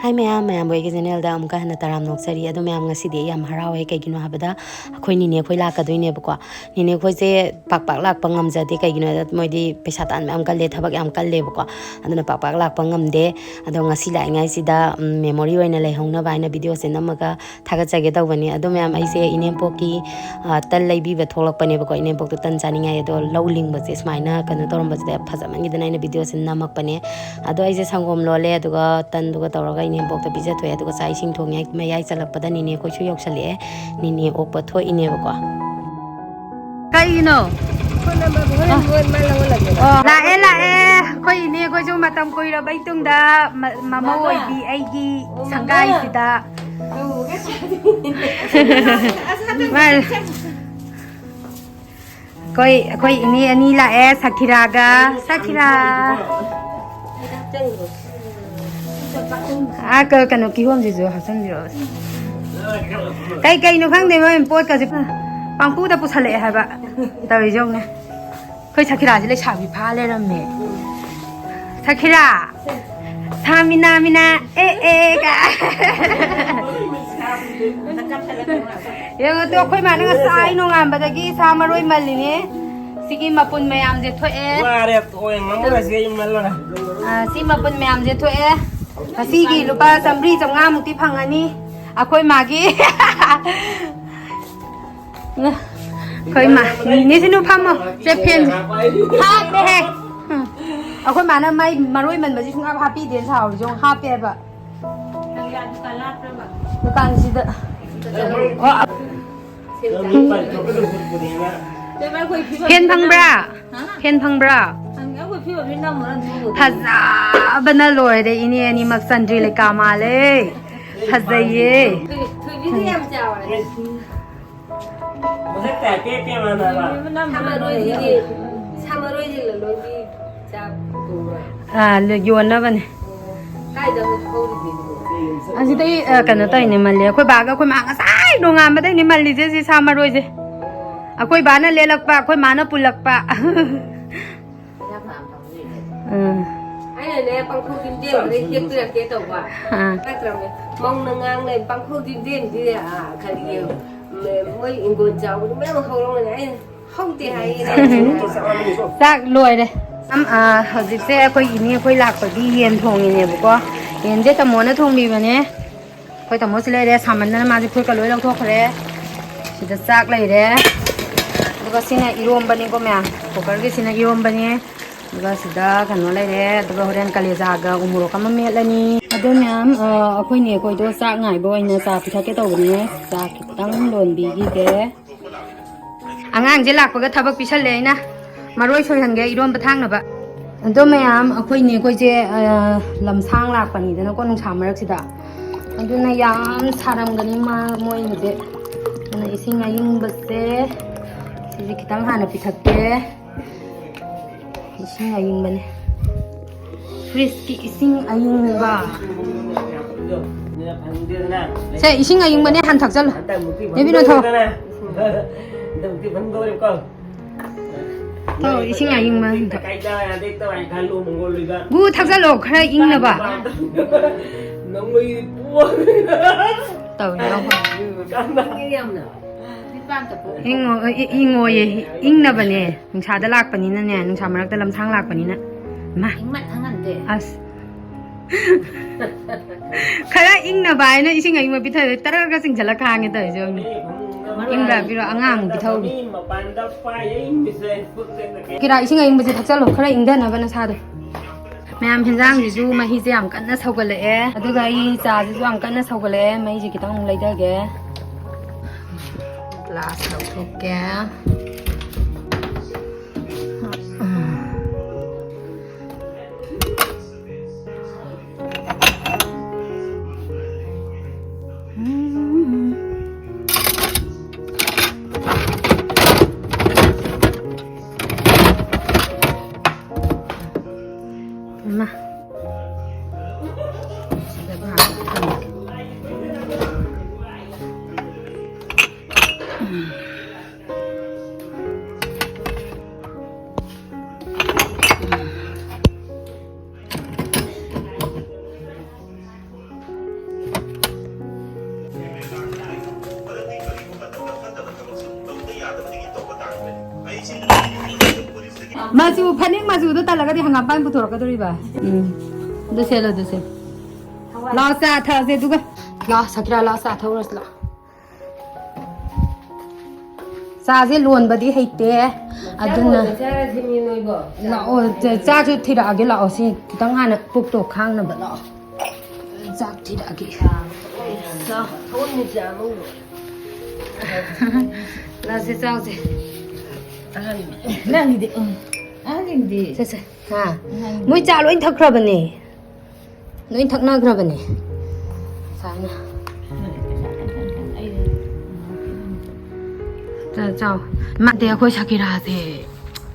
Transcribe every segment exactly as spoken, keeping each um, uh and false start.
ꯍꯥꯏ ꯃꯌꯥꯝ, ꯃꯌꯥꯝꯕꯨ ꯑꯩꯒꯤ ꯆꯦꯅꯦꯜꯗ ꯑꯃꯨꯛꯀ ꯍꯟꯅ ꯇꯔꯥꯝ ꯅꯣꯛꯆꯔꯤ꯫ ꯑꯗꯣ ꯃꯌꯥꯝ, ꯉꯁꯤꯗꯤ ꯑꯩ ꯌꯥꯝ ꯍꯔꯥꯎꯋꯦ꯫ ꯀꯩꯒꯤꯅꯣ ꯍꯥꯏꯕꯗ ꯑꯩꯈꯣꯏ ꯅꯤꯅꯦ ꯑꯩꯈꯣꯏ ꯂꯥꯛꯀꯗꯣꯏꯅꯦꯕꯀꯣ꯫ ꯅꯤꯅꯦ ꯑꯩꯈꯣꯏꯁꯦ ꯄꯥꯛ ꯄꯥꯛ ꯂꯥꯛꯄ ꯉꯝꯖꯗꯦ꯫ ꯀꯩꯒꯤꯅꯣ ꯍꯥꯏꯕꯗ ꯃꯣꯏꯗꯤ ꯄꯩꯁꯥ ꯇꯥꯟꯕ ꯌꯥꯝ ꯀꯜꯂꯦ, ꯊꯕꯛ ꯌꯥꯝ ꯀꯜꯂꯦꯕꯀꯣ꯫ ꯑꯗꯨꯅ ꯄꯥꯛ ꯄꯥꯛ ꯂꯥꯛꯄ ꯉꯝꯗꯦ꯫ ꯑꯗꯣ ꯉꯁꯤ ꯂꯥꯛꯏꯉꯩꯁꯤꯗ, ꯎꯝ, ꯃꯦꯃꯣꯔꯤ ꯑꯣꯏꯅ ꯂꯩꯍꯧꯅꯕ ꯍꯥꯏꯅ ꯚꯤꯗꯤꯑꯣꯁꯦ ꯅꯝꯃꯒ ꯊꯥꯒꯠꯆꯒꯦ ꯇꯧꯕꯅꯤ꯫ ꯑꯗꯣ ꯃꯌꯥꯝ, ꯑꯩꯁꯦ ꯏꯅꯦꯝꯄꯣꯛꯀꯤ, ꯑ, ꯇꯟ ꯂꯩꯕꯤꯕ ꯊꯣꯛꯂꯛꯄꯅꯦꯕꯀꯣ꯫ ꯏꯅꯦꯝꯄꯣꯛꯇꯣ ꯇꯟ ꯆꯥꯅꯤꯡꯉꯥꯏ꯫ ꯑꯗꯣ ꯂꯧ ꯂꯤꯡꯕꯁꯦ ꯁꯨꯃꯥꯏꯅ ꯀꯩꯅꯣ ꯇꯧꯔꯝꯕꯁꯤꯗ ꯐꯖꯃꯟꯈꯤꯗꯅ ꯑꯩꯅ ꯚꯤꯗꯤꯑꯣꯁꯦ ꯅꯝꯃꯛꯄꯅꯦ꯫ ꯑꯗꯣ ꯑꯩꯁꯦ ꯁꯪꯒꯣꯝ ꯂꯣꯜꯂꯦ, ꯑꯗꯨꯒ ꯇꯟꯗꯨꯒ ꯇꯧꯔꯒ ꯏꯅꯦꯝꯄꯣꯛꯇ ꯄꯤꯖꯊꯣꯛꯑꯦ꯫ ꯑꯗꯨꯒ ꯆꯥꯛ ꯏꯁꯤꯡ ꯊꯣꯡꯉꯦ꯫ ꯃꯌꯥꯏ ꯆꯜꯂꯛꯄꯗ ꯅꯤꯅꯦ ꯑꯩꯈꯣꯏꯁꯨ ꯌꯧꯁꯜꯂꯛꯑꯦ꯫ ꯅꯤꯅꯦ ꯑꯣꯛꯄ ꯊꯣꯛꯏꯅꯦꯕꯀꯣ꯫ ꯀꯩꯒꯤꯅꯣ? ꯑꯣ, ꯂꯥꯛꯑꯦ, ꯂꯥꯛꯑꯦ꯫ ꯑꯩꯈꯣꯏ ꯏꯅꯦ ꯑꯩꯈꯣꯏꯁꯨ ꯃꯇꯝ ꯀꯨꯏꯔꯕꯩ ꯇꯨꯡꯗ ꯃ-, ꯃꯃꯧ ꯑꯣꯏꯕꯤ ꯑꯩꯒꯤ ꯁꯪꯒꯥꯏꯁꯤꯗ꯫ ꯃꯥ-, ꯑꯩꯈꯣꯏ, ꯑꯩꯈꯣꯏ ꯏꯅꯦ ꯑꯅꯤ ꯂꯥꯛꯑꯦ, ꯁꯈꯤꯔꯥꯒ꯫ ꯁꯈꯤꯔꯥ꯫ ꯑꯥ, ꯀ-, ꯀꯩꯅꯣ, ꯀꯤꯍꯣꯝꯁꯤꯁꯨ ꯍꯥꯞꯆꯤꯟꯕꯤꯔꯛꯑꯣ꯫ ꯀꯩ ꯀꯩꯅꯣ ꯈꯪꯗꯦ, ꯃꯣꯏ ꯄꯣꯠꯀꯁꯦ ꯄꯥꯡꯄꯨꯗ ꯄꯨꯁꯜꯂꯛꯑꯦ ꯍꯥꯏꯕ꯫ ꯇꯧꯔꯤꯁꯦ ꯌꯦꯡꯉꯨꯅꯦ꯫ ꯑꯩꯈꯣꯏ ꯁꯈꯤꯔꯥꯁꯦ ꯂꯩꯁꯥꯕꯤ ꯐꯥ ꯂꯩꯔꯝꯃꯦ꯫ ꯁꯈꯤꯔꯥ! ꯁꯥꯃꯤꯅꯥ ꯃꯤꯅꯥ, ꯑꯦ, ꯑꯦ, ꯀꯥꯏ꯫ ꯌꯦꯡꯉꯣ ꯇꯨ, ꯑꯩꯈꯣꯏ ꯃꯥꯅ ꯉꯁꯥꯏ ꯅꯣꯡꯉꯥꯟꯕꯗꯒꯤ ꯁꯥ ꯃꯔꯣꯏ ꯃꯜꯂꯤꯅꯦ꯫ ꯁꯤꯒꯤ ꯃꯄꯨꯟ ꯃꯌꯥꯝꯁꯦ ꯊꯣꯛꯑꯦ꯫ ꯋꯥꯔꯦ, ꯇꯣꯛꯑꯦ, ꯉꯝꯃꯔꯣꯏ, ꯁꯤ ꯑꯩ ꯃꯜꯂꯔꯣꯏ꯫ ꯑꯥ, ꯁꯤ ꯃꯄꯨꯟ ꯃꯌꯥꯝꯁꯦ ꯊꯣꯛꯑꯦ꯫ ꯉꯁꯤꯒꯤ ꯂꯨꯄꯥ ꯆꯥꯝꯃꯔꯤ ꯆꯥꯝꯃꯉꯥꯃꯨꯛꯇꯤ ꯐꯪꯉꯅꯤ꯫ ꯑꯩꯈꯣꯏ ꯃꯥꯒꯤ ꯑꯩꯈꯣꯏ ꯃꯥ, ꯅꯤꯁꯤꯅꯨ ꯐꯝꯃꯣ꯫ ꯁꯦ, ꯐꯦꯟ ꯍꯥꯞꯄꯦꯍꯦ꯫ ꯎꯝ꯫ ꯑꯩꯈꯣꯏ ꯃꯥꯅ ꯃꯥꯏ ꯃꯔꯣꯏ ꯃꯟꯕꯁꯤ ꯁꯨꯡꯍꯥꯞ ꯍꯥꯞꯄꯤꯗꯦꯅ ꯁꯥꯎꯔꯤꯁꯦ ꯌꯦꯡꯉꯨ, ꯍꯥꯞꯄꯦꯕ꯫ ꯗꯨꯀꯥꯟꯁꯤꯗ꯫ ꯐꯦꯟ ꯐꯪꯕ꯭ꯔꯥ? ꯐꯦꯟ ꯐꯪꯕ꯭ꯔꯥ? ꯐꯖꯕꯅ ꯂꯣꯏꯔꯦ, ꯏꯅꯦ ꯑꯅꯤꯃꯛ ꯆꯟꯗ꯭ꯔꯤ ꯂꯩꯀꯥ ꯃꯥꯜꯂꯦ꯫ ꯐꯖꯩꯌꯦ꯫ ꯊꯣꯏꯕꯤꯗꯤ ꯌꯥꯝ ꯆꯥꯎꯔꯦ꯫ ꯃꯁꯛ ꯇꯥꯏ ꯄꯦ ꯄꯦ ꯃꯥꯟꯅꯕ꯫ ꯁꯥꯃꯔꯣꯏꯁꯤꯗꯤ, ꯁꯥꯃꯔꯣꯏꯁꯤ ꯂꯂꯣꯟꯕꯤ ꯆꯥ ꯄꯨꯕ꯭ꯔꯥ? ꯑꯥ, ꯂ-, ꯌꯣꯟꯅꯕꯅꯦ꯫ ꯀꯥꯏꯗ ꯑꯃꯨꯛ ꯍꯧꯔꯤꯒꯦ ꯑꯗꯨꯕꯣ? ꯑꯁꯤꯗꯩ, ꯑ, ꯀꯩꯅꯣ ꯇꯧꯔꯤꯅꯦ, ꯃꯜꯂꯤ꯫ ꯑꯩꯈꯣꯏ ꯕꯥꯒ ꯑꯩꯈꯣꯏ ꯃꯥ ꯉꯁꯥꯏ ꯅꯣꯡꯉꯥꯟꯕꯗꯩꯅꯦ ꯃꯜꯂꯤꯁꯦ ꯁꯤ ꯁꯥ ꯃꯔꯣꯏꯁꯦ꯫ ꯑꯩꯈꯣꯏ ꯕꯥꯅ ꯂꯦꯜꯂꯛꯄ, ꯑꯩꯈꯣꯏ ꯃꯥꯅ ꯄꯨꯜꯂꯛꯄ꯫ ꯄꯩꯁꯥ ꯐꯅꯌꯥꯝ ꯐꯪꯗꯣꯏꯅꯦ꯫ ꯎꯝ꯫ ꯑꯩꯅꯅꯦ, ꯄꯥꯡꯈꯣꯛ ꯌꯦꯟꯗꯦꯝꯗꯣ ꯍꯦꯛꯄꯤꯔꯛꯀꯦ ꯇꯧꯕ꯫ ꯑꯥ꯫ ꯅꯠꯇ꯭ꯔꯕꯅꯦ, ꯃꯧꯅ ꯉꯥꯡꯅꯩ, "ꯄꯥꯡꯈꯣꯛ ꯌꯦꯟꯗꯦꯝꯗꯤ, ꯑꯥ, ꯈꯔ ꯌꯦꯡꯉꯨ, ꯃ-, ꯃꯣꯏ ꯏꯪꯒꯣꯟ ꯆꯥꯎꯕꯗꯣ ꯃꯌꯥꯝ ꯍꯧꯔꯝꯒꯅꯤ"꯫ ꯑꯩꯅ, "ꯍꯧꯗꯦ" ꯍꯥꯏꯌꯦ꯫ ꯆꯥꯛ ꯂꯣꯏꯔꯦ꯫ ꯑꯝ, ꯑꯥ, ꯍꯧꯖꯤꯛꯁꯦ ꯑꯩꯈꯣꯏ ꯏꯅꯦ ꯑꯩꯈꯣꯏ ꯂꯥꯛꯄꯒꯤ ꯌꯦꯟ ꯊꯣꯡꯉꯤꯅꯦꯕꯀꯣ꯫ ꯌꯦꯟꯁꯦ ꯇꯥꯃꯣꯅ ꯊꯣꯡꯕꯤꯕꯅꯦ꯫ ꯑꯩꯈꯣꯏ ꯇꯥꯃꯣꯁꯨ ꯂꯩꯔꯦ, ꯁꯥꯃꯟꯗꯅ ꯃꯥꯁꯦ ꯐꯨꯔꯤꯠꯀ ꯂꯣꯏ ꯂꯧꯊꯣꯛꯈ꯭ꯔꯦ꯫ ꯁꯤꯗ ꯆꯥꯛ ꯂꯩꯔꯦ꯫ ꯑꯗꯨꯒ ꯁꯤꯅ ꯏꯔꯣꯝꯕꯅꯤꯀꯣ ꯃꯌꯥꯝ, cookerꯒꯤꯁꯤꯅ ꯏꯔꯣꯝꯕꯅꯤ꯫ ꯑꯗꯨꯒ ꯁꯤꯗ ꯀꯩꯅꯣ ꯂꯩꯔꯦ, ꯑꯗꯨꯒ ꯍꯣꯔꯦꯟ ꯀꯂꯦꯖꯥꯒ ꯎꯃꯣꯔꯣꯛ ꯑꯃ ꯃꯦꯠꯂꯅꯤ꯫ ꯑꯗꯣ ꯃꯌꯥꯝ, ꯑ, ꯑꯩꯈꯣꯏ ꯅꯦꯈꯣꯏꯗꯣ ꯆꯥꯛ ꯉꯥꯏꯕ ꯑꯣꯏꯅ ꯆꯥ ꯄꯤꯊꯛꯀꯦ ꯇꯧꯕꯅꯦ꯫ ꯆꯥ ꯈꯤꯇꯪ ꯂꯣꯟꯕꯤꯈꯤꯒꯦ꯫ ꯑꯉꯥꯡꯁꯦ ꯂꯥꯛꯄꯒ ꯊꯕꯛ ꯄꯤꯁꯜꯂꯦ ꯑꯩꯅ꯫ ꯃꯔꯣꯏ ꯁꯣꯏꯍꯟꯒꯦ ꯏꯔꯣꯟꯕ ꯊꯥꯛꯅꯕ꯫ ꯑꯗꯣ ꯃꯌꯥꯝ, ꯑꯩꯈꯣꯏ ꯅꯦꯈꯣꯏꯁꯦ, ꯑ, ꯂꯝꯁꯥꯡ ꯂꯥꯛꯄꯅꯤꯗꯅꯀꯣ, ꯅꯨꯡꯁꯥ ꯃꯔꯛꯁꯤꯗ꯫ ꯑꯗꯨꯅ ꯌꯥꯝ ꯁꯥꯔꯝꯒꯅꯤ ꯃꯥ, ꯃꯣꯏ ꯍꯧꯖꯤꯛ꯫ ꯑꯗꯨꯅ ꯏꯁꯤꯡ ꯑꯌꯤꯡꯕꯁꯦ, ꯁꯤꯁꯦ ꯈꯤꯇꯪ ꯍꯥꯟꯅ ꯄꯤꯊꯛꯀꯦ꯫ ꯏꯁꯤꯡ ꯑꯌꯤꯡꯕꯅꯦ꯫ Fridgeꯀꯤ ꯏꯁꯤꯡ ꯑꯌꯤꯡꯕ꯫ ꯁꯦ, ꯏꯁꯤꯡ ꯑꯌꯤꯡꯕꯅꯦ, ꯍꯥꯟ ꯊꯛꯆꯜꯂꯨ꯫ ꯅꯦꯕꯤꯅꯣ, ꯊꯛꯑꯣ꯫ ꯊꯛꯑꯣ, ꯏꯁꯤꯡ ꯑꯌꯤꯡꯕ ꯍꯥꯟ ꯊꯛꯑꯣ꯫ ꯒꯨ, ꯊꯛꯆꯜꯂꯣ, ꯈꯔ ꯏꯪꯅꯕ꯫ ꯇꯧꯔꯤꯅꯣ? ꯏꯪꯉꯣ-, ꯏ-, ꯏꯪꯉꯣꯌꯦ, ꯏꯪꯅꯕꯅꯦ꯫ ꯅꯨꯡꯁꯥꯗ ꯂꯥꯛꯄꯅꯤꯅꯅꯦ, ꯅꯨꯡꯁꯥ ꯃꯔꯛꯇ ꯂꯝꯁꯥꯡ ꯂꯥꯛꯄꯅꯤꯅ꯫ ꯃꯥ꯫ ꯏꯪꯃꯟ ꯈꯪꯍꯟꯗꯦ꯫ ꯑꯁ꯫ ꯈꯔ ꯏꯪꯅꯕ ꯍꯥꯏꯅ ꯏꯁꯤꯡ ꯑꯏꯪꯕ ꯄꯤꯊꯔꯦ, ꯇꯔꯔꯒ ꯆꯤꯡꯁꯤꯜꯂ ꯈꯥꯡꯉꯦ ꯇꯧꯔꯤꯁꯦ ꯌꯦꯡꯉꯨꯅꯦ꯫ ꯏꯪꯕ꯭ꯔꯥ ꯄꯤꯔꯣ, ꯑꯉꯥꯡ ꯑꯃꯨꯛ ꯄꯤꯊꯧꯔꯤ꯫ ꯀꯤꯔꯥ, ꯏꯁꯤꯡ ꯑꯏꯪꯕꯁꯦ ꯊꯛꯆꯜꯂꯣ, ꯈꯔ ꯏꯪꯊꯅꯕ ꯅꯁꯥꯗꯣ꯫ ꯃꯌꯥꯝ, ꯍꯦꯟꯖꯥꯡꯁꯤꯁꯨ ꯃꯍꯤꯁꯦ ꯌꯥꯝ ꯀꯟꯅ ꯁꯧꯒꯠꯂꯛꯑꯦ, ꯑꯗꯨꯒ ꯑꯩ ꯆꯥꯁꯤꯁꯨ ꯌꯥꯝ ꯀꯟꯅ ꯁꯧꯒꯠꯂꯛꯑꯦ꯫ ꯃꯩꯁꯦ ꯈꯤꯇꯪ ꯑꯃꯨꯛ ꯂꯩꯊꯒꯦ꯫ Glass ꯂꯧꯊꯣꯛꯀꯦ꯫ ꯏꯃꯥ꯫ ꯃꯆꯨ, ꯐꯅꯦꯛ ꯃꯆꯨꯗꯣ ꯇꯜꯂꯒꯗꯤ ꯍꯪꯒꯥꯝꯄꯥꯟ ꯄꯨꯊꯣꯔꯛꯀꯗꯣꯔꯤꯕ꯫ ꯎꯝ꯫ ꯑꯗꯨ ꯁꯦꯠꯂꯣ, ꯑꯗꯨ ꯁꯦꯠꯂꯣ꯫ ꯂꯥꯛꯑꯣ, ꯆꯥ ꯊꯛꯑꯁꯦ ꯑꯗꯨꯒ꯫ ꯂꯥꯛꯑꯣ, ꯁꯀꯤꯔꯥ, ꯂꯥꯛꯑꯣ, ꯆꯥ ꯊꯛꯎꯔꯁꯤ ꯂꯥꯛꯑꯣ꯫ ꯆꯥꯁꯦ ꯂꯣꯟꯕꯗꯤ ꯍꯩꯇꯦ꯫ ꯑꯗꯨꯅ ꯆꯥꯔꯁꯤꯅꯦ ꯅꯣꯏꯕꯣ꯫ ꯂꯥꯛꯑꯣ, ꯆꯥ-, ꯆꯥꯁꯨ ꯊꯤꯔꯛꯑꯒꯦ, ꯂꯥꯛꯑꯣ꯫ ꯁꯤ ꯈꯤꯇꯪ ꯍꯥꯟꯅ ꯄꯨꯛꯇꯣ ꯈꯥꯡꯅꯕ ꯂꯥꯛꯑꯣ꯫ ꯆꯥꯛ ꯊꯤꯔꯛꯑꯒꯦ꯫ ꯆꯥ꯫ ꯂꯥꯛꯑꯣꯁꯦ, ꯆꯥꯎꯁꯦ꯫ ꯅꯪꯒꯤꯗꯤ, ꯎꯝ꯫ ꯑꯍꯟꯁꯤꯡꯗꯤ꯫ ꯁꯦ, ꯁꯦ꯫ ꯍꯥ? ꯃꯣꯏ ꯆꯥ ꯂꯣꯏ ꯊꯛꯈ꯭ꯔꯕꯅꯦ꯫ ꯂꯣꯏ ꯊꯛꯅꯈ꯭ꯔꯕꯅꯦ꯫ ꯁꯥꯏꯅ꯫ ꯆꯥ-, ꯆꯥꯎ꯫ ꯅꯠꯇꯦ, ꯑꯩꯈꯣꯏ ꯁꯀꯤꯔꯥꯁꯦ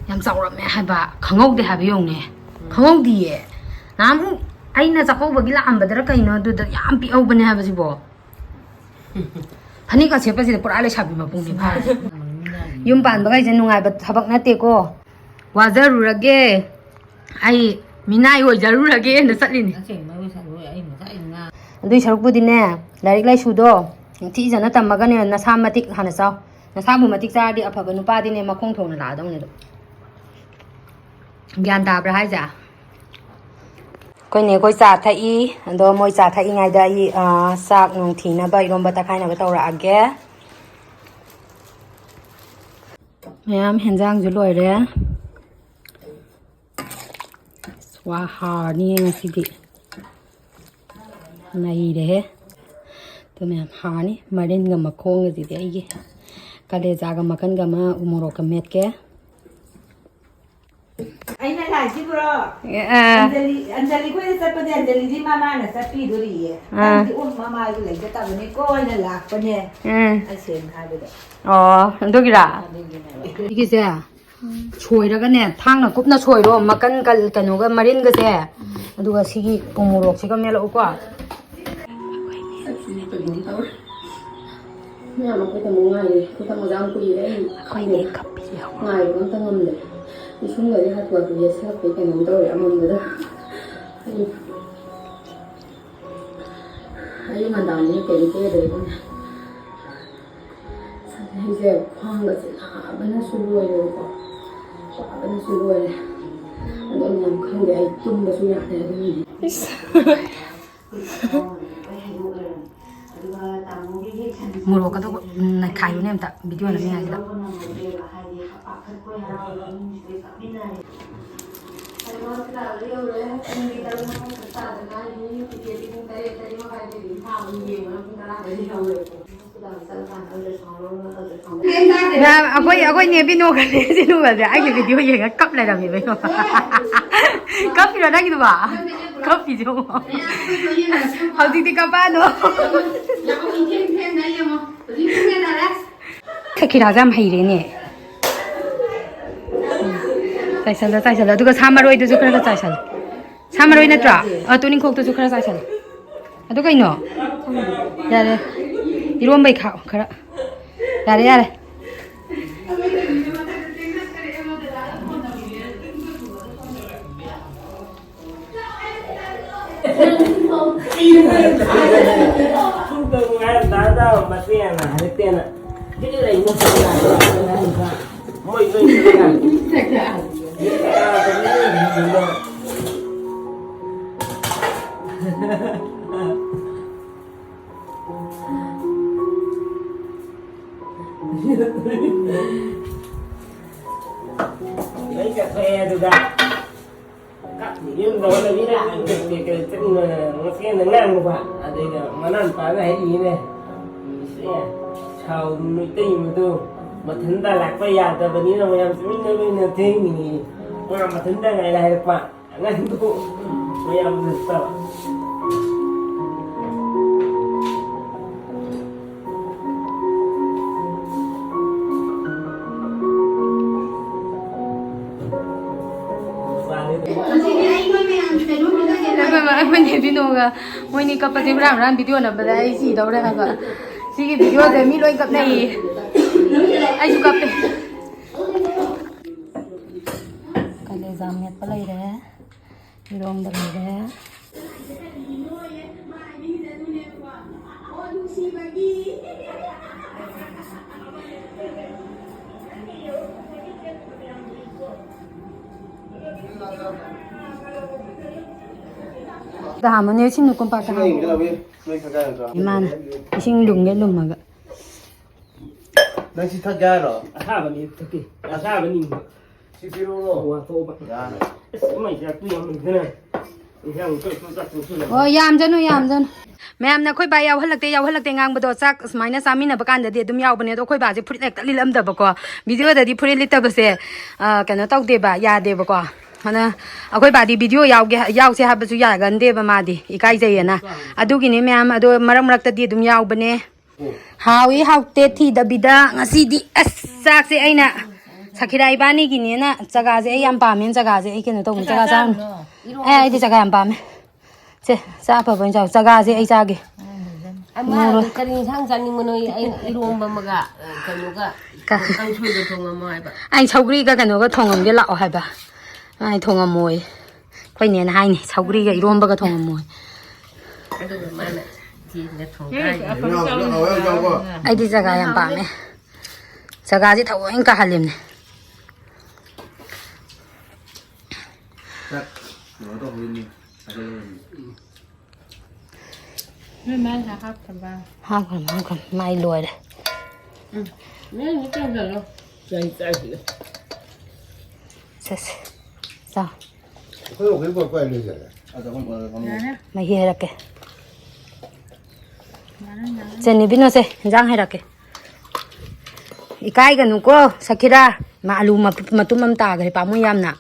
ꯌꯥꯝ ꯆꯥꯎꯔꯝꯃꯦ ꯍꯥꯏꯕ꯫ ꯈꯪꯍꯧꯗꯦ ꯍꯥꯏꯕ ꯌꯦꯡꯉꯨꯅꯦ꯫ ꯈꯪꯍꯧꯗꯤꯌꯦ꯫ ꯅꯍꯥꯟꯃꯨꯛ ꯑꯩꯅ ꯆꯥꯛꯀꯧꯕꯒꯤ ꯂꯥꯛꯑꯝꯕꯗꯔ ꯀꯩꯅꯣ, ꯑꯗꯨꯗ ꯌꯥꯝ ꯄꯤꯛꯍꯧꯕꯅꯦ ꯍꯥꯏꯕꯁꯤꯕꯣ꯫ ꯐꯅꯦꯛꯀ ꯁꯦꯠꯄꯁꯤꯗ ꯄꯨꯔꯥ ꯂꯩꯁꯥꯕꯤ ꯃꯄꯨꯡꯅꯦ ꯐꯥꯔꯤꯁꯦ꯫ ꯌꯨꯝ ꯄꯥꯟꯕꯒ ꯍꯥꯏꯁꯦ ꯅꯨꯡꯉꯥꯏꯕ ꯊꯕꯛ ꯅꯠꯇꯦꯀꯣ꯫ ꯋꯥꯖꯔꯨꯔꯒꯦ, ꯑꯩ ꯃꯤꯅꯥꯏ ꯑꯣꯏꯖꯔꯨꯔꯒꯦꯅ ꯆꯠꯂꯤꯅꯤ꯫ ꯑꯁꯦꯡꯕ ꯑꯣꯏꯁꯜꯂꯣꯏ, ꯑꯩ ꯉꯁꯥꯏ ꯉꯥ- ꯑꯗꯨꯏ ꯁꯔꯨꯛꯄꯨꯗꯤꯅꯦ, ꯂꯥꯏꯔꯤꯛ ꯂꯥꯏꯁꯨꯗꯣ ꯅꯤꯡꯊꯤꯖꯅ ꯇꯝꯃꯒꯅꯦ, ꯅꯁꯥ ꯃꯇꯤꯛ ꯍꯥꯟꯅ ꯆꯥꯎ꯫ ꯅꯁꯥꯕꯨ ꯃꯇꯤꯛ ꯆꯥꯔꯗꯤ ꯑꯐꯕ ꯅꯨꯄꯥꯗꯤꯅꯦ ꯃꯈꯣꯡ ꯊꯣꯡꯅ ꯂꯥꯛꯑꯗꯧꯅꯦ ꯑꯗꯨꯝ꯫ ꯒ꯭ꯌꯥꯟ ꯇꯥꯕ꯭ꯔꯥ ꯍꯥꯏꯁꯦ? ꯑꯩꯈꯣꯏꯅꯦ ꯑꯩꯈꯣꯏ ꯆꯥ ꯊꯛꯏ꯫ ꯑꯗꯣ ꯃꯣꯏ ꯆꯥ ꯊꯛꯏꯉꯩꯗ ꯑꯩ, ꯑ, ꯆꯥꯛ ꯅꯨꯡ ꯊꯤꯅꯕ, ꯏꯔꯣꯝꯕ ꯇꯛꯈꯥꯏꯅꯕ ꯇꯧꯔꯛꯑꯒꯦ꯫ ꯃꯌꯥꯝ ꯍꯦꯟꯖꯥꯡꯁꯨ ꯂꯣꯏꯔꯦ꯫ ꯑꯁ, ꯋꯥ ꯍꯥꯔꯅꯤ ꯉꯁꯤꯗꯤ꯫ ꯅꯩꯔꯦꯍꯦ꯫ ꯑꯗꯨ ꯃꯌꯥꯝ ꯍꯥꯔꯅꯤ꯫ ꯃꯔꯤꯟꯒ ꯃꯈꯣꯡꯒꯁꯤꯗꯤ ꯑꯩꯒꯤ꯫ ꯀꯥꯂꯦꯖꯥꯒ ꯃꯀꯟꯒ ꯑꯃ ꯎ ꯃꯣꯔꯣꯛꯀ ꯃꯦꯠꯀꯦ꯫ ꯑꯩꯅ ꯂꯥꯛꯏꯁꯤꯕꯨꯔꯣ? ꯑꯦ, ꯑꯥ꯫ ꯑꯟꯖꯂꯤ, ꯑꯟꯖꯂꯤ ꯈꯣꯏꯗ ꯆꯠꯄꯗꯤ ꯑꯟꯖꯂꯤꯗꯤ ꯃꯃꯥꯅ ꯆꯠꯄꯤꯗꯣꯔꯤꯌꯦ꯫ ꯑꯥ꯫ ꯅꯪꯗꯤ, "ꯑꯣ, ꯃꯃꯥꯗꯨ ꯂꯩꯖꯗꯕꯅꯤꯀꯣ" ꯍꯥꯏꯅ ꯂꯥꯛꯄꯅꯦ꯫ ꯎꯝ꯫ ꯑꯁꯦꯡ ꯍꯥꯏꯕꯗ꯫ ꯑꯣ, ꯑꯗꯨꯒꯤꯔꯥ? ꯑꯗꯨꯒꯤꯅꯦꯕ꯫ ꯁꯤꯒꯤꯁꯦ ꯁꯣꯏꯔꯒꯅꯦ, ꯊꯥꯡꯅ ꯀꯨꯞꯅ ꯁꯣꯏꯔꯣ, ꯃꯀꯟ ꯀꯜ-, ꯀꯩꯅꯣꯒ, ꯃꯔꯤꯟꯒꯁꯦ, ꯑꯗꯨꯒ ꯁꯤꯒꯤ ꯎ ꯃꯣꯔꯣꯛꯁꯤꯒ ꯃꯦꯠꯂꯛꯎꯀꯣ꯫ ꯑꯩꯁꯨ ꯀꯩꯅꯣꯝ ꯇꯧꯔꯦ꯫ ꯃꯌꯥꯝ ꯑꯩꯈꯣꯏ ꯇꯥꯃꯣ ꯉꯥꯏꯔꯦ꯫ ꯑꯩꯈꯣꯏ ꯇꯥꯃꯣꯁꯦ ꯌꯥꯝ ꯀꯨꯏꯔꯦ꯫ ꯑꯩ ꯈꯪꯗꯦ꯫ ꯉꯥꯏꯕꯒ ꯑꯝꯇ ꯉꯝꯗꯦ꯫ ꯄꯤꯁꯨꯝꯒꯁꯦ ꯍꯥꯊꯨ ꯍꯥꯊꯨ ꯌꯦꯠꯁꯜꯂꯛꯄꯩ ꯀꯩꯅꯣꯝ ꯇꯧꯔꯦ ꯑꯃꯝꯕꯗ꯫ ꯑꯩ, ꯑꯌꯨꯛ ꯉꯟꯇꯥꯅꯤꯅ ꯀꯩꯝ ꯀꯦꯗ꯭ꯔꯦ ꯑꯗꯨꯅ꯫ ꯑꯩꯁꯦ ꯈ꯭ꯋꯥꯡꯒꯁꯦ ꯅꯥꯕꯅꯁꯨ ꯂꯣꯏꯔꯦꯕꯀꯣ꯫ ꯋꯥꯕ ꯑꯗꯨꯁꯨ ꯂꯣꯏꯔꯦ꯫ ꯑꯗꯣ ꯃꯌꯥꯝ ꯈꯪꯗꯦ, ꯑꯩ ꯇꯨꯝꯕꯁꯨ ꯌꯥꯗꯦ ꯑꯗꯨꯒꯤꯅꯦ꯫ ꯏꯁ꯫ ꯃꯣꯔꯣꯛꯀꯗꯣ ꯅꯩꯈꯥꯏꯔꯨꯅꯦ ꯑꯝꯇ video ꯅꯝꯃꯤꯉꯩꯁꯤꯗ꯫ ꯃꯌꯥꯝ, ꯑꯩꯈꯣꯏ, ꯑꯩꯈꯣꯏ ꯅꯦ ꯕꯤꯅꯣꯒꯅꯦ ꯁꯤꯅꯨꯒꯁꯦ ꯑꯩꯒꯤ video ꯌꯦꯡꯉ ꯀꯞ ꯂꯩꯔꯝꯃꯦꯕ ꯏꯕꯦꯝꯃ꯫ ꯀꯞꯄꯤꯔꯣ ꯅꯪꯒꯤꯗꯨꯕꯣ? ꯀꯞꯄꯤꯁꯦ ꯌꯦꯡꯉꯣ꯫ ꯍꯧꯖꯤꯛꯇꯤ ꯀꯞꯄꯛꯑꯅꯨ꯫ ꯁꯈꯤꯔꯥꯁꯦ ꯌꯥꯝ ꯍꯩꯔꯦꯅꯦ꯫ ꯆꯥꯏꯁꯜꯂꯣ, ꯆꯥꯏꯁꯜꯂꯣ꯫ ꯑꯗꯨꯒ ꯁꯥ ꯃꯔꯣꯏꯗꯨꯁꯨ ꯈꯔ ꯈꯔ ꯆꯥꯏꯁꯜꯂꯣ꯫ ꯁꯥ ꯃꯔꯣꯏ ꯅꯠꯇ꯭ꯔꯣ? ꯑ, ꯇꯨꯅꯤꯡꯈꯣꯛꯇꯨꯁꯨ ꯈꯔ ꯆꯥꯏꯁꯜꯂꯣ꯫ ꯑꯗꯨ ꯀꯩꯅꯣ? ꯌꯥꯔꯦ꯫ ꯏꯔꯣꯝꯕꯩ ꯈꯥꯛꯑꯣ ꯈꯔ꯫ ꯌꯥꯔꯦ, ꯌꯥꯔꯦ꯫ ꯂꯣꯏ ꯆꯠꯊꯣꯛꯑꯦ ꯑꯗꯨꯒ꯫ ꯌꯨꯝꯗ ꯂꯩꯔ ꯀꯩ ꯀꯩ ꯀꯩ ꯆꯠꯂꯤꯅꯣ? ꯉꯁꯤ ꯍꯦꯟꯅ ꯉꯥꯡꯉꯨꯕ꯫ ꯑꯗꯩꯗ ꯃꯅꯥꯎ ꯅꯨꯄꯥꯅ ꯍꯥꯏꯔꯤꯅꯦ, "ꯏꯆꯦ, ꯁꯥꯎ ꯅꯨꯃꯤꯠꯇ ꯌꯨꯝꯗꯣ ꯃꯊꯟꯇ ꯂꯥꯛꯄ ꯌꯥꯗꯕꯅꯤꯅ ꯃꯌꯥꯝ ꯆꯠꯃꯤꯟꯅꯕꯅꯤꯅ ꯊꯦꯡꯉꯤꯅꯤ꯫ ꯃꯥ ꯃꯊꯟꯇ ꯉꯥꯏꯔꯦ" ꯍꯥꯏꯔꯛꯄ꯫ ꯑꯉꯥꯡꯗꯣ ꯃꯌꯥꯝ ꯅꯠꯇꯕ꯫ ꯑꯩꯈꯣꯏ ꯃꯥ, ꯑꯩꯈꯣꯏ ꯅꯦ ꯕꯤꯅꯣꯒ ꯃꯣꯏꯅꯤ ꯀꯞꯄꯁꯦ ꯍꯨꯔꯥꯟ ꯍꯨꯔꯥꯟ video ꯅꯝꯕꯗ ꯑꯩ ꯁꯤꯗꯧꯔꯦ ꯍꯥꯏꯕ꯫ ꯁꯤꯒꯤ videoꯁꯦ ꯃꯤ ꯂꯣꯏ ꯀꯞꯅꯩꯌꯦ꯫ ꯑꯩꯁꯨ ꯀꯞꯄꯦ꯫ ꯀꯂꯦꯖꯥ ꯃꯦꯠꯄ ꯂꯩꯔꯦ꯫ ꯏꯔꯣꯝꯕ ꯂꯩꯔꯦ꯫ ꯗꯥꯝ ꯑꯃꯅꯦ ꯁꯤ ꯅꯨꯀꯨꯝꯄꯥꯛꯇ ꯏꯁꯤꯡ ꯍꯥꯞꯄꯣ꯫ ꯂꯩꯕꯤꯗꯕꯤ ꯅꯣꯏ ꯊꯛꯀꯦ ꯍꯥꯏꯔꯣ? ꯏꯃꯥꯅ ꯏꯁꯤꯡ ꯂꯨꯝꯒꯦ ꯂꯨꯝꯃꯒ꯫ ꯅꯪ ꯁꯤ ꯊꯛꯀꯦ ꯍꯥꯏꯔꯣ? ꯑꯁꯥꯕꯅꯤ ꯊꯛꯀꯦ꯫ ꯑꯁꯥꯕꯅꯤ꯫ ꯁꯤ ꯄꯤꯔꯛꯎꯔꯣ? ꯋꯥꯊꯣꯛꯑꯕ꯫ ꯌꯥꯔꯦ꯫ ꯑꯁ, ꯏꯃꯥꯏ ꯆꯥꯛꯇꯨ ꯌꯥꯝꯃꯟꯗꯅ꯫ ꯏꯟꯁꯥꯡ ꯈꯔ ꯈꯔ ꯆꯥꯛ ꯆꯪꯁꯤꯜꯂꯦ꯫ ꯑꯣ, ꯌꯥꯝꯖꯅꯨ, ꯌꯥꯝꯖꯅꯨ꯫ ꯃꯌꯥꯝꯅ ꯑꯩꯈꯣꯏ ꯕꯥ ꯌꯥꯎꯍꯜꯂꯛꯇꯦ, ꯌꯥꯎꯍꯜꯂꯛꯇꯦ ꯉꯥꯡꯕꯗꯣ ꯆꯥꯛ ꯁꯨꯃꯥꯏꯅ ꯆꯥꯃꯤꯟꯅꯕ ꯀꯥꯟꯗꯗꯤ ꯑꯗꯨꯝ ꯌꯥꯎꯕꯅꯦ꯫ ꯑꯗꯣ ꯑꯩꯈꯣꯏ ꯕꯥꯁꯦ ꯐꯨꯔꯤꯠ ꯍꯦꯛꯇ ꯂꯤꯠꯂꯝꯗꯕꯀꯣ꯫ ꯚꯤꯗꯤꯑꯣꯗꯗꯤ ꯐꯨꯔꯤꯠ ꯂꯤꯠꯇꯕꯁꯦ, ꯑ, ꯀꯩꯅꯣ ꯇꯧꯗꯦꯕ, ꯌꯥꯗꯦꯕꯀꯣ꯫ ꯑꯗꯨꯅ ꯑꯩꯈꯣꯏ ꯕꯥꯗꯤ ꯚꯤꯗꯤꯑꯣ ꯌꯥꯎꯒꯦ, ꯌꯥꯎꯁꯦ ꯍꯥꯏꯕꯁꯨ ꯌꯥꯒꯟꯗꯦꯕ ꯃꯥꯗꯤ, ꯏꯀꯥꯏꯖꯩꯌꯦꯅ꯫ ꯑꯗꯨꯒꯤꯅꯦ ꯃꯌꯥꯝ, ꯑꯗꯣ ꯃꯔꯛ ꯃꯔꯛꯇꯗꯤ ꯑꯗꯨꯝ ꯌꯥꯎꯕꯅꯦ꯫ ꯍꯥꯎꯏ ꯍꯥꯎꯇꯦ ꯊꯤꯗꯕꯤꯗ ꯉꯁꯤꯗꯤ ꯑꯁ ꯆꯥꯛꯁꯦ ꯑꯩꯅ ꯁꯈꯤꯔꯥ ꯏꯕꯥꯅꯤꯒꯤꯅꯦꯅ ꯆꯒꯥꯁꯦ ꯑꯩ ꯌꯥꯝ ꯄꯥꯝꯃꯦꯅ ꯆꯒꯥꯁꯦ ꯑꯩ ꯀꯩꯅꯣ ꯇꯧꯕꯅꯤ꯫ ꯆꯒꯥ ꯆꯥꯔꯨꯅꯨ꯫ ꯑꯦ, ꯑꯩꯗꯤ ꯆꯒꯥ ꯌꯥꯝ ꯄꯥꯝꯃꯦ꯫ ꯁꯦ, ꯆꯥ ꯑꯐꯕ ꯑꯣꯏꯅ ꯆꯥꯎ꯫ ꯆꯒꯥꯁꯦ ꯑꯩ ꯆꯥꯒꯦ꯫ ꯑꯃ ꯃꯣꯔꯣꯛ꯫ ꯀꯔꯤ ꯏꯟꯁꯥꯡ ꯆꯥꯅꯤꯡꯕꯅꯣ? ꯑꯩꯅ ꯏꯔꯣꯝꯕ ꯑꯃꯒ, ꯑ, ꯀꯩꯅꯣꯒ, ꯀ-, ꯀꯥꯡꯁꯣꯏꯒ ꯊꯣꯡꯉꯝꯃꯣ ꯍꯥꯏꯕ꯫ ꯑꯩꯅ ꯁꯧꯒ꯭ꯔꯤꯒ ꯀꯩꯅꯣꯒ ꯊꯣꯡꯉꯝꯒꯦ ꯂꯥꯛꯑꯣ ꯍꯥꯏꯕ꯫ ꯑꯩ ꯊꯣꯡꯉꯝꯃꯣꯏ꯫ ꯑꯩꯈꯣꯏ ꯅꯦꯅ ꯍꯥꯏꯅꯤ, "ꯁꯧꯒ꯭ꯔꯤꯒ ꯏꯔꯣꯝꯕꯒ ꯊꯣꯡꯉꯝꯃꯣꯏ"꯫ ꯑꯗꯨꯒ ꯃꯥꯅ ꯌꯦꯟꯒ ꯊꯣꯡꯒꯥꯏ꯫ ꯏꯅꯥꯎꯁꯤꯅ ꯍꯥꯎꯋꯦ ꯍꯥꯎꯋꯦ ꯆꯥꯎꯀꯣ꯫ ꯑꯩꯗꯤ ꯆꯒꯥ ꯌꯥꯝ ꯄꯥꯝꯃꯦ꯫ ꯆꯒꯥꯁꯦ ꯊꯑꯣꯏꯅ ꯀꯥꯍꯜꯂꯤꯕꯅꯦ꯫ ꯆꯥꯛ ꯀꯩꯅꯣ ꯇꯧꯍꯧꯔꯤꯅꯤ꯫ ꯅꯣꯏ ꯃꯥꯏ ꯉꯥꯏꯍꯥꯛ ꯍꯥꯞꯈ꯭ꯔꯕ? ꯍꯥꯞꯈ꯭ꯔꯕ, ꯍꯥꯞꯈ꯭ꯔꯕ꯫ ꯃꯥꯏ ꯂꯣꯏꯔꯦ꯫ ꯎꯝ꯫ ꯅꯣꯏ ꯑꯃꯨꯛ ꯀꯪꯍꯜꯂꯣ꯫ ꯆꯥꯏ, ꯆꯥꯏꯁꯤꯗ꯫ ꯁꯦ, ꯁꯦ꯫ ꯆꯥꯎ꯫ ꯑꯩꯈꯣꯏ ꯋꯥꯀꯤꯡ ꯄꯨꯔꯛꯄ ꯍꯥꯏ ꯂꯣꯏꯖꯔꯦ꯫ ꯑꯗ ꯑꯩꯈꯣꯏ ꯄꯨꯔꯛꯑꯒ ꯑꯃꯨꯛ ꯌꯥꯔꯦ꯫ ꯃꯍꯤ ꯍꯩꯔꯛꯀꯦ꯫ ꯌꯥꯔꯦ, ꯌꯥꯔꯦ꯫ ꯆꯦ ꯅꯤꯕꯤꯅꯣꯁꯦ, ꯏꯟꯖꯥꯡ ꯍꯩꯔꯛꯀꯦ꯫ ꯏꯀꯥꯏꯒꯅꯨꯀꯣ, ꯁꯈꯤꯔꯥ꯫ ꯃꯥ ꯑꯂꯨ ꯃꯄ-, ꯃꯇꯨꯝ ꯑꯃ ꯇꯥꯈ꯭ꯔꯦ, ꯄꯥꯝꯃꯨꯏ ꯌꯥꯝꯅ꯫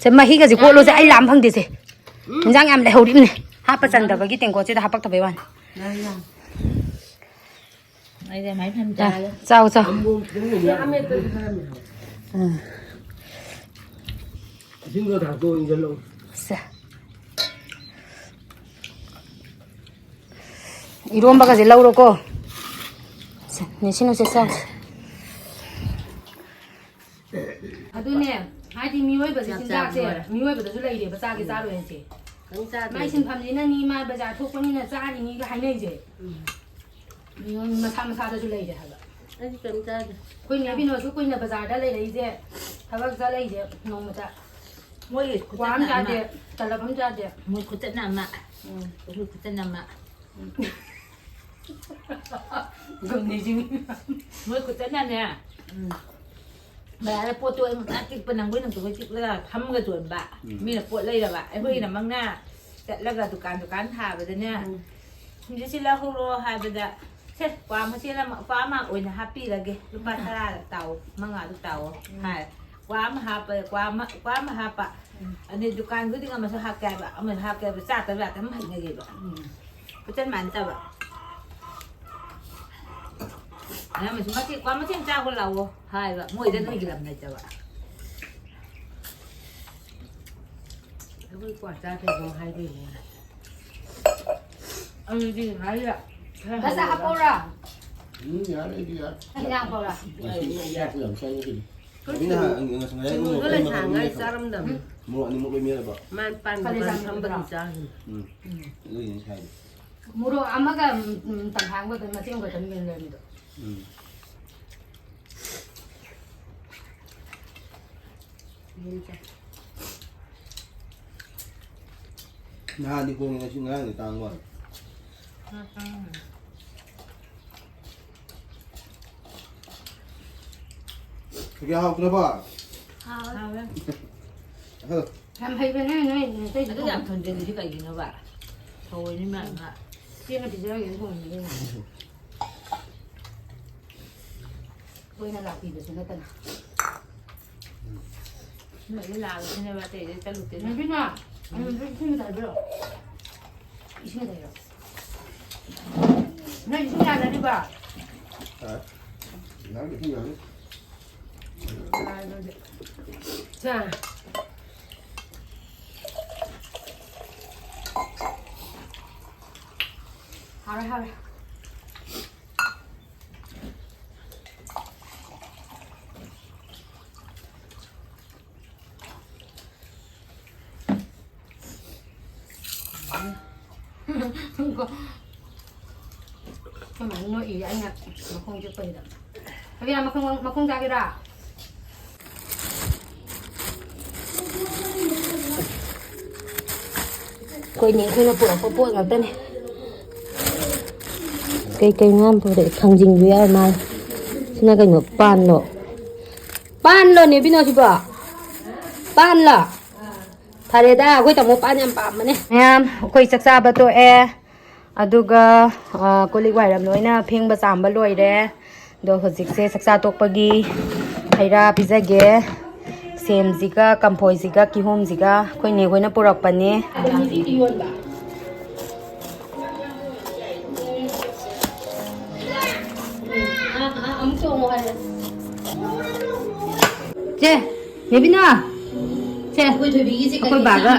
ꯁꯦ, ꯃꯍꯤꯒꯁꯦ ꯀꯣꯠꯂꯣꯁꯦ, ꯑꯩ ꯂꯥꯝ ꯐꯪꯗꯦꯁꯦ꯫ ꯎꯝ꯫ ꯏꯟꯖꯥꯡ ꯌꯥꯝ ꯂꯩꯍꯧꯔꯤꯕꯅꯦ꯫ ꯍꯥꯞꯄ ꯆꯟꯗꯕꯒꯤ ꯇꯦꯡꯀꯣꯠꯁꯤꯗ ꯍꯥꯄꯛꯇꯕꯩ ꯋꯥꯅꯤ꯫ ꯌꯥꯔꯦ, ꯌꯥꯔꯦ꯫ ꯑꯩꯗꯤ ꯑꯗꯨꯃꯥꯏꯅ ꯊꯝ ꯆꯥ-, ꯆꯥꯔꯦ꯫ ꯆꯥꯎ, ꯆꯥꯎ꯫ ꯑꯃꯦꯠꯄꯗꯤ ꯈꯔ ꯂꯩꯍꯧꯔꯦ꯫ ꯎꯝ꯫ ꯏꯁꯤꯡꯗꯣ ꯊꯥꯡꯇꯣꯛꯑꯣ, ꯏꯟꯖꯜꯂꯣ꯫ ꯁꯦ꯫ ꯏꯔꯣꯝꯕꯒꯁꯦ ꯂꯧꯔꯣꯀꯣ꯫ ꯁꯦ, ꯅꯦ, ꯁꯤꯅꯨꯁꯦ ꯆꯥꯎ꯫ ꯑꯗꯨꯅꯦ, ꯍꯥꯏꯗꯤ ꯃꯤꯑꯣꯏꯕꯁꯦ ꯆꯥꯛ ꯆꯤꯟꯖꯥꯛꯁꯦ ꯆꯥꯕ ꯂꯣꯏꯔꯦ꯫ ꯃꯤꯑꯣꯏꯕꯗꯁꯨ ꯂꯩꯔꯦꯕ, ꯆꯥꯒꯦ ꯆꯥꯔꯣꯏ ꯍꯥꯏꯁꯦ꯫ ꯈꯤꯇꯪ ꯆꯥꯗ꯭ꯔꯗꯤ꯫ ꯃꯥꯏ ꯁꯤꯟꯐꯝꯁꯤꯅꯅꯤ, ꯃꯥ ꯕꯖꯥꯔ ꯊꯣꯛꯄꯅꯤꯅ ꯆꯥꯔꯤꯅꯤꯒ ꯍꯥꯏꯅꯩꯁꯦ꯫ ꯎꯝ꯫ ꯃꯤꯑꯣꯏ ꯃꯁꯥ ꯃꯁꯥꯗꯁꯨ ꯂꯩꯔꯦ ꯍꯥꯏꯕ꯫ ꯑꯩꯗꯤ ꯀꯩꯝ ꯆꯥꯗꯦ꯫ ꯑꯩꯈꯣꯏ ꯅꯦ ꯕꯤꯅꯣꯁꯨ ꯀꯨꯏꯅ ꯕꯖꯥꯔꯗ ꯂꯩꯔꯛꯏꯁꯦ, ꯊꯕꯛ ꯆꯠꯂꯛꯏꯁꯦ ꯅꯣꯡꯃꯇ꯫ ꯃꯣꯏꯒꯤ ꯀ꯭ꯋꯥ ꯑꯃ ꯈꯨꯆꯠꯅ ꯆꯥꯗꯦ, ꯑꯃ꯫ ꯇꯂꯞ ꯑꯃ ꯆꯥꯗꯦ꯫ ꯃꯣꯏ ꯈꯨꯆꯠꯅ ꯑꯃ꯫ ꯎꯝ꯫ ꯑꯩꯈꯣꯏ ꯈꯨꯆꯠꯅ ꯑꯃ꯫ ꯒꯝꯅꯤꯖꯤꯡ꯫ ꯃꯣꯏ ꯈꯨꯆꯠꯅꯅꯦ꯫ ꯎꯝ꯫ ꯕꯖꯥꯔꯗ ꯄꯣꯠꯇꯣ ꯑꯩ ꯉꯟꯇꯥ ꯇꯤꯛꯄ ꯅꯪꯕꯣꯏ ꯅꯪꯗꯕꯣꯏ ꯇꯤꯛꯂꯒ ꯐꯝꯃꯒ ꯌꯣꯟꯕ꯫ ꯎꯝ꯫ ꯃꯤꯅ ꯄꯣꯠ ꯂꯩꯔꯕ꯫ ꯑꯩꯈꯣꯏꯅ ꯎꯝ꯫ ꯃꯪꯅ ꯆꯠꯂꯒ ꯗꯨꯀꯥꯟ ꯗꯨꯀꯥꯟ ꯊꯥꯕꯗꯅꯦ꯫ ꯎꯝ꯫ ꯁꯤꯡꯁꯦ ꯁꯤ ꯂꯧꯍꯧꯔꯣ ꯍꯥꯏꯕꯗ, "ꯁꯦ, ꯀ꯭ꯋꯥ ꯃꯆꯦꯠ ꯑꯃ, ꯀ꯭ꯋꯥ ꯑꯃ ꯑꯣꯏꯅ ꯍꯥꯞꯄꯤꯔꯒꯦ, ꯂꯨꯄꯥ ꯇꯔꯥ ꯇꯥꯎ, ꯃꯉꯥꯗꯨ ꯇꯥꯎꯑꯣ", ꯎꯝ꯫ ꯍꯥꯏ꯫ ꯀ꯭ꯋꯥ ꯑꯃ ꯍꯥꯞꯄ, ꯀ꯭ꯋꯥ ꯑꯃ, ꯀ꯭ꯋꯥ ꯑꯃ ꯍꯥꯞꯄ꯫ ꯎꯝ꯫ ꯑꯗꯩ ꯗꯨꯀꯥꯟ ꯈꯨꯗꯤꯡ ꯑꯃꯁꯨ ꯍꯥꯞꯀꯦ ꯍꯥꯏꯕ, ꯑꯃꯁꯨ ꯍꯥꯞꯀꯦ ꯍꯥꯏꯕ, ꯆꯥꯗꯕ ꯌꯥꯗꯕ ꯑꯃ ꯍꯩꯅꯈꯤꯕ꯫ ꯎꯝ꯫ ꯄꯣꯠꯆꯟ ꯃꯥꯟꯅꯗꯕ꯫ ꯑꯗꯩ ꯑꯃꯁꯨ ꯃꯆꯦꯠ, "ꯀ꯭ꯋꯥ ꯃꯆꯦꯠ ꯆꯥꯕ ꯂꯥꯛꯑꯣ" ꯍꯥꯏꯕ, ꯃꯣꯏꯗ ꯅꯣꯏꯒꯤ ꯂꯝ ꯂꯩꯇꯕ꯫ ꯑꯩꯈꯣꯏ ꯀ꯭ꯋꯥ ꯆꯥꯗꯦ ꯑꯗꯨꯝ ꯍꯥꯏꯗꯣꯏꯅꯦ꯫ ꯑꯗꯨꯗꯤ ꯉꯥꯔꯤꯗ ꯈꯔ ꯉꯁꯥꯏ ꯍꯜꯂꯒ ꯍꯥꯞꯄꯧꯔꯥ? ꯎꯝ, ꯌꯥꯔꯦ, ꯑꯩꯗꯤ ꯌꯥꯔꯦ꯫ ꯏꯟꯖꯥꯡ ꯍꯥꯞꯄꯧꯔꯥ? ꯉꯁꯤ ꯆꯥꯛꯁꯨ ꯌꯥꯝ ꯆꯪꯉꯦ ꯁꯤꯗꯤ꯫ ꯀꯩꯅꯣꯗ ꯂꯩ ꯊꯥꯡꯉꯥꯏ ꯆꯥꯔꯝꯗꯕꯅꯤ꯫ ꯃꯣꯔꯣꯛ ꯑꯅꯤꯃꯛ ꯂꯣꯏ ꯃꯦꯠꯂꯕ? ꯃꯥꯅ ꯄꯥꯟ ꯀꯥꯂꯦꯖꯥ ꯗꯨꯀꯥꯟ ꯐꯝꯕꯒꯤ ꯃꯦꯠꯄꯗꯨꯔꯣ? ꯆꯥꯈꯤꯕꯅꯤ꯫ ꯎꯝ꯫ ꯎꯝ꯫ ꯑꯗꯨꯒꯤꯅꯤ ꯁꯥꯏꯗꯣ꯫ ꯃꯣꯔꯣꯛ ꯑꯃꯒ, ꯎꯝ, ꯇꯪꯈꯥꯏ ꯑꯃꯒ ꯃꯆꯦꯠ ꯑꯃꯈꯛꯇꯅꯤ ꯀꯩꯅꯣ ꯂꯩꯔꯝꯃꯤꯗꯣ꯫ ꯎꯝ꯫ ꯌꯦꯟ ꯆꯥꯏ꯫ ꯅꯍꯥꯟꯗꯤ ꯍꯣꯡꯉꯦ, ꯉꯁꯤ ꯉꯔꯥꯡꯗꯤ ꯇꯥꯡꯕ ꯋꯥꯅꯤ꯫ ꯉꯥ ꯇꯥꯡꯕꯅꯤ꯫ ꯀꯌꯥ ꯍꯥꯎꯇ꯭ꯔꯕ? ꯍꯥꯎꯋꯦ꯫ ꯍꯥꯎꯋꯦ꯫ ꯑꯍꯣ꯫ ꯌꯥꯝ ꯍꯩꯕꯅꯦ ꯅꯣꯏ ꯅꯇꯩꯗꯤ꯫ ꯑꯗꯨ ꯌꯥꯝ ꯊꯣꯟꯖꯜꯂꯤꯁꯤ ꯀꯩꯒꯤꯅꯣꯕ? ꯊꯑꯣꯏꯅ ꯃꯥ ꯉꯥ꯫ ꯆꯦꯡꯒ ꯄꯤꯖꯔꯒꯦ ꯊꯣꯡꯉꯤꯅꯦ꯫ ꯀꯣꯏꯅ ꯂꯥꯛꯄꯤꯕꯁꯨ ꯅꯠꯇꯅ꯫ ꯅꯣꯏꯗꯤ ꯂꯥꯛꯑꯒ ꯁꯤꯅꯦꯕ ꯑꯇꯩꯗꯤ ꯆꯠꯂꯨꯁꯦ꯫ ꯅꯨꯄꯤꯅ, ꯎꯝ, ꯏꯁꯤꯡ ꯊꯥꯕꯤꯔꯣ꯫ ꯏꯁꯤꯡ ꯊꯥꯕꯤꯔꯣ꯫ ꯅꯣꯏ ꯏꯁꯤꯡ ꯌꯥꯅꯔꯤꯕ? ꯌꯥꯔꯦ꯫ ꯌꯥꯔꯦ, ꯏꯁꯤꯡ ꯌꯥꯔꯦ꯫ ꯆꯥ꯫ ꯍꯥꯎꯔꯦ, ꯍꯥꯎꯔꯦ꯫ ꯑꯩꯈꯣꯏ ꯃꯥꯅ ꯅꯣꯛꯏ, ꯑꯩꯅ ꯃꯈꯣꯡ ꯆꯤꯛꯄꯁꯤꯗ꯫ ꯀꯕꯤꯔꯥ, ꯃꯈꯣꯡ, ꯃꯈꯣꯡ ꯆꯥꯒꯦꯔꯥ? ꯑꯩꯈꯣꯏꯅꯦ ꯑꯩꯈꯣꯏꯅ ꯄꯨꯔꯛꯄ ꯄꯣꯠ ꯉꯥꯛꯇꯅꯦ꯫ ꯀꯩꯀꯩ ꯉꯥ ꯄꯨꯔꯛꯑꯦ? ꯊꯥꯡꯖꯤꯡꯁꯨ ꯌꯥꯎꯔ ꯃꯥꯜꯂꯦ꯫ ꯁꯤꯅ ꯀꯩꯅꯣ? ꯄꯥꯟꯂꯣ? ꯄꯥꯟꯂꯣ, ꯅꯦꯕꯤꯅꯣ, ꯁꯤꯕꯣ? ꯄꯥꯟꯂꯣ? ꯐꯔꯦꯗ, ꯑꯩꯈꯣꯏ ꯇꯥꯃꯣ ꯄꯥꯟ ꯌꯥꯝ ꯄꯥꯝꯕꯅꯦ꯫ ꯃꯌꯥꯝ, ꯑꯩꯈꯣꯏ ꯆꯥꯛ ꯆꯥꯕ ꯇꯣꯛꯑꯦ꯫ ꯑꯗꯨꯒ, ꯑ, ꯀꯣꯜ ꯂꯤꯛ ꯋꯥꯏꯔꯝ ꯂꯣꯏꯅ ꯐꯦꯡꯕ ꯆꯥꯝꯕ ꯂꯣꯏꯔꯦ꯫ ꯑꯗꯣ ꯍꯧꯖꯤꯛꯁꯦ ꯆꯥꯛꯆꯥ ꯇꯣꯛꯄꯒꯤ ꯍꯩ ꯔꯥ ꯄꯤꯖꯒꯦ꯫ ꯁꯦꯝꯁꯤꯒ, ꯀꯝꯐꯣꯏꯁꯤꯒ, ꯀꯤꯍꯣꯝꯁꯤꯒ ꯑꯩꯈꯣꯏ ꯅꯦ ꯍꯣꯏꯅ ꯄꯨꯔꯛꯄꯅꯦ꯫ ꯆꯦ, ꯅꯦꯕꯤꯅꯥ, ꯁꯦ, ꯑꯩꯈꯣꯏ ꯕꯥꯒ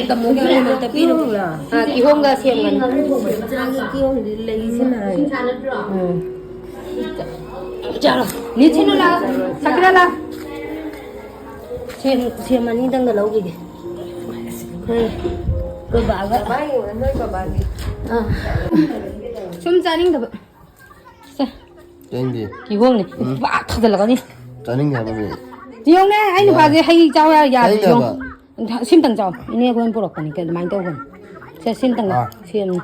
ꯇꯥꯃꯣꯒꯤ ꯑꯣꯏꯅ ꯇꯞꯄꯤꯔꯣ꯫ ꯑꯥ, ꯀꯤꯍꯣꯝꯒ ꯁꯦꯝꯒꯅꯤ꯫ ꯀꯤꯍꯣꯝꯗꯤ ꯂꯩꯁꯤꯅ ꯍꯥꯏ꯫ ꯎꯝ꯫ ꯆꯥꯔꯣ꯫ ꯅꯤꯠꯁꯤꯅ ꯂꯥꯛꯑꯣ꯫ ꯁꯀꯤꯔꯥ ꯂꯥꯛꯑꯣ꯫ ꯁꯦꯝ, ꯁꯦꯝ ꯑꯅꯤꯗꯪꯒ ꯂꯧꯈꯤꯒꯦ꯫ ꯎꯝ꯫ ꯑꯩꯈꯣꯏ ꯕꯥꯒ꯫ ꯑꯥ꯫ ꯁꯨꯝ ꯆꯥꯅꯤꯡꯗꯕ꯫ ꯁꯦ꯫ ꯆꯥꯅꯤꯡꯗꯦ꯫ ꯀꯤꯍꯣꯝꯅꯦ꯫ ꯎꯝ꯫ ꯄꯥꯛ ꯊꯥꯖꯤꯜꯂꯛꯀꯅꯤ꯫ ꯆꯥꯅꯤꯡꯗꯦ ꯍꯥꯏꯕ ꯃꯤ꯫ ꯌꯦꯡꯉꯨꯅꯦ, ꯑꯩ ꯅꯨꯄꯥꯁꯦ ꯍꯩ ꯆꯥꯎ ꯌꯥ-, ꯌꯥꯗꯦ, ꯆꯥꯅꯤꯡꯗꯦ ꯌꯦꯡꯉꯨ꯫ ꯍꯥꯏꯕ꯫ ꯁꯤꯝꯇꯪ ꯆꯥꯎ꯫ ꯏꯅꯦ ꯑꯩꯈꯣꯏꯅ ꯄꯨꯔꯛꯄꯅꯤ꯫ ꯀꯩ ꯑꯗꯨꯃꯥꯏꯅ ꯇꯧꯕꯅꯤ꯫ ꯁꯦ, ꯁꯤꯝꯇꯪ ꯑꯥ꯫ ꯁꯦꯝꯅꯤ꯫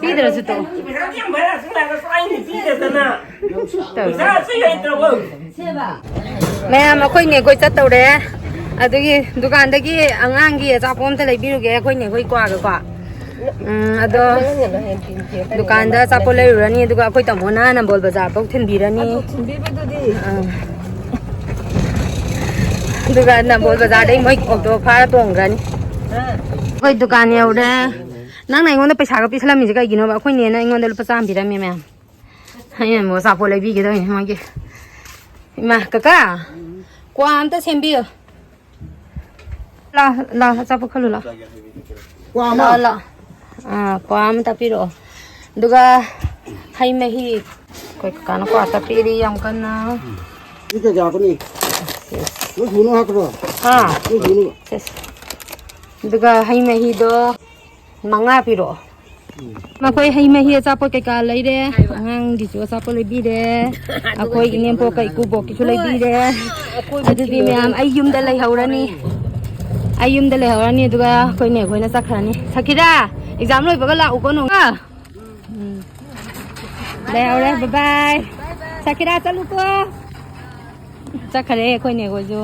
ꯄꯤꯗ꯭ꯔꯁꯨ ꯇꯣꯛꯑꯣ꯫ ꯇꯧꯔꯣ꯫ ꯃꯌꯥꯝ, ꯑꯩꯈꯣꯏ ꯅꯦꯈꯣꯏ ꯆꯠꯇꯧꯔꯦ꯫ ꯑꯗꯨꯒꯤ ꯗꯨꯀꯥꯟꯗꯒꯤ ꯑꯉꯥꯡꯒꯤ ꯑꯆꯥꯄꯣꯠ ꯑꯝꯇ ꯂꯩꯕꯤꯔꯨꯒꯦ, ꯑꯩꯈꯣꯏ ꯅꯦꯈꯣꯏ ꯀ꯭ꯋꯥꯒꯀꯣ꯫ ꯎꯝ, ꯑꯗꯣ ꯗꯨꯀꯥꯟꯗ ꯑꯆꯥꯄꯣꯠ ꯂꯩꯔꯨꯔꯅꯤ, ꯑꯗꯨꯒ ꯑꯩꯈꯣꯏ ꯇꯥꯃꯣꯅ ꯅꯝꯕꯣꯜ ꯕꯖꯥꯔ ꯐꯥꯎ ꯊꯤꯟꯕꯤꯔꯅꯤ꯫ ꯑꯗꯨ ꯊꯤꯟꯕꯤꯕꯗꯨꯗꯤ? ꯑꯥ꯫ ꯑꯗꯨꯒ ꯅꯝꯕꯣꯜ ꯕꯖꯥꯔꯗꯩ ꯃꯣꯏ ꯑꯣꯇꯣ ꯐꯥꯔ ꯇꯣꯡꯈ꯭ꯔꯅꯤ꯫ ꯑꯥ꯫ ꯑꯩꯈꯣꯏ ꯗꯨꯀꯥꯟ ꯌꯧꯔꯦ꯫ ꯅꯪꯅ ꯑꯩꯉꯣꯟꯗ ꯄꯩꯁꯥꯒ ꯄꯤꯁꯜꯂꯝꯃꯤꯁꯦ ꯀꯩꯒꯤꯅꯣꯕ? ꯑꯩꯈꯣꯏ ꯅꯦꯅ ꯑꯩꯉꯣꯟꯗ ꯂꯨꯄꯥ ꯆꯥꯝꯃ ꯄꯤꯔꯝꯃꯦ, ꯃꯌꯥꯝ꯫ ꯑꯩꯅ ꯑꯃꯨꯛ ꯑꯆꯥꯄꯣꯠ ꯂꯩꯕꯤꯒꯦ ꯇꯧꯔꯤꯅꯦ ꯃꯥꯒꯤ꯫ ꯏꯃꯥ, ꯀꯀꯥ, ꯀ꯭ꯋꯥ ꯑꯝꯇ ꯁꯦꯝꯕꯤꯌꯨ꯫ ꯂꯥꯎ, ꯂꯥꯎ, ꯑꯆꯥꯄꯣꯠ ꯈꯜꯂꯨ ꯂꯥꯎ꯫ ꯀ꯭ꯋꯥ ꯑꯃ꯫ ꯂꯥꯎ, ꯂꯥꯎ꯫ ꯑꯥ, ꯀ꯭ꯋꯥ ꯑꯃ ꯇꯥꯛꯄꯤꯔꯛꯑꯣ꯫ ꯑꯗꯨꯒ ꯍꯩ ꯃꯍꯤ꯫ ꯑꯩꯈꯣꯏ ꯀꯀꯥꯅ ꯀ꯭ꯋꯥ ꯇꯥꯛꯄꯤꯔꯤ ꯌꯥꯝ ꯀꯟꯅ꯫ ꯁꯤ ꯀꯩ ꯆꯥꯔꯛꯀꯅꯤ? ꯂꯣꯏ ꯁꯨꯅ ꯍꯥꯞꯄ꯭ꯔꯣ? ꯍꯥ? ꯂꯣꯏ ꯁꯨꯅ꯫ ꯁꯦ, ꯁꯦ꯫ ꯑꯗꯨꯒ ꯍꯩ ꯃꯍꯤꯗꯣ ꯃꯉꯥ ꯄꯤꯔꯛꯑꯣ꯫ ꯃꯈꯣꯏ ꯍꯩ ꯃꯍꯤ ꯑꯆꯥꯄꯣꯠ ꯀꯩꯀꯥ ꯂꯩꯔꯦ꯫ ꯑꯉꯥꯡꯒꯤꯁꯨ ꯑꯆꯥꯄꯣꯠ ꯂꯩꯕꯤꯔꯦ꯫ ꯑꯩꯈꯣꯏ ꯏꯅꯦꯝꯄꯣꯛꯀ ꯏꯀꯨꯕꯣꯛꯀꯤꯁꯨ ꯂꯩꯕꯤꯔꯦ꯫ ꯑꯗꯨꯗꯤ ꯃꯌꯥꯝ ꯑꯩ ꯌꯨꯝꯗ ꯂꯩꯍꯧꯔꯅꯤ꯫ ꯑꯩ ꯌꯨꯝꯗ ꯂꯩꯍꯧꯔꯅꯤ, ꯑꯗꯨꯒ ꯑꯩꯈꯣꯏ ꯅꯦ ꯈꯣꯏꯅ ꯆꯠꯈ꯭ꯔꯅꯤ꯫ ꯁꯈꯤꯔꯥ, ꯑꯦꯛꯖꯥꯝ ꯂꯣꯏꯕꯒ ꯂꯥꯛꯎꯀꯣ ꯅꯣꯡꯃ꯫ ꯎꯝ꯫ ꯂꯩꯍꯧꯔꯦ, bye bye꯫ ꯁꯈꯤꯔꯥ ꯆꯠꯂꯨꯀꯣ꯫ ꯆꯠꯈꯔꯦ ꯑꯩꯈꯣꯏ ꯅꯦ ꯈꯣꯏꯁꯨ꯫